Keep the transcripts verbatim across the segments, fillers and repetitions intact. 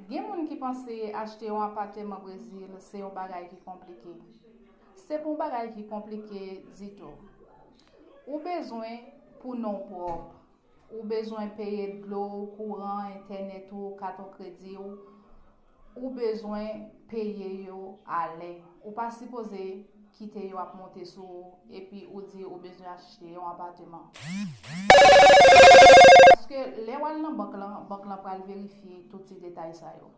Gen moun ki panse achte yon apatman Brezil se yon bagay ki konplike. Se pa yon bagay ki konplike ditou. Ou bezwen pou non w pwòp. Ou bezwen peye dlo, kouran, entènèt ou, katon kredi w. Ou bezwen peye yo alè. Ou pa sipoze kite yo ap monte sou ou, epi ou di ou bezwen achte yon apatman. Paske lè w al nan bank lan, bank lan pral verifye tout ti detay sa yo.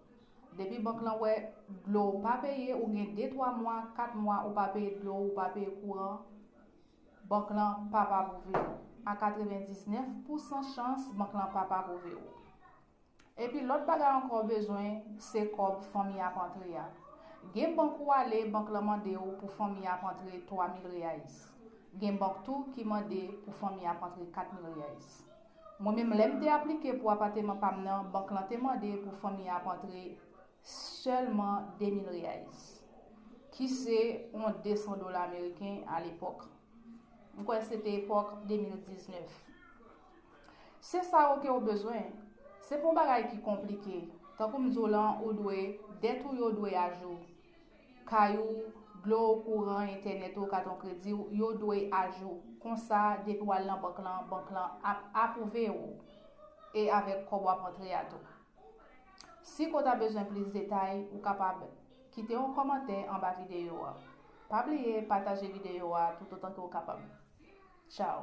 Depi bank lan wè dlo w pa peye, ou gen de twa mwa, kat mwa ou pa peye dlo, ou pa peye kouran, bank lan p ap apwouve w. A katrevendiznèf pousan chans, bank lan p ap apwouve w. Epi lòt bagay ankò w bezwen, se kòb fanmi ap antre a. Gen bank ou ale, bank lan mande w pou fanmi ap antre twa mil reais. Gen bank tou ki mande pou fanmi ap antre kat mil reais. Mwen menm, lè m te aplike pou apatman pa m nan, bank lan te mande pou fanmi ap antre sèlman de mil reais, ki se yon de san dola ameriken alepòk. M kwè se te epòk de mil diznèf. Se sa yo ke w bezwen. Se pa yon bagay ki konplike. Tankou m di w lan, ou dwe, dèt ou yo dwe ajou. Kay ou, dlo, kouran, entènèt ou, katon kredi w, yo dwe ajou. Konsa, depi w al nan bank lan, bank lan ap apwouve w. E avèk kòb w ap antre a tou. Si ke w ta bezwen plis detay, ou kapab kite yon kòmantè anba videyo a. Pa bliye pataje videyo a toutotan ke w kapab. Tchao!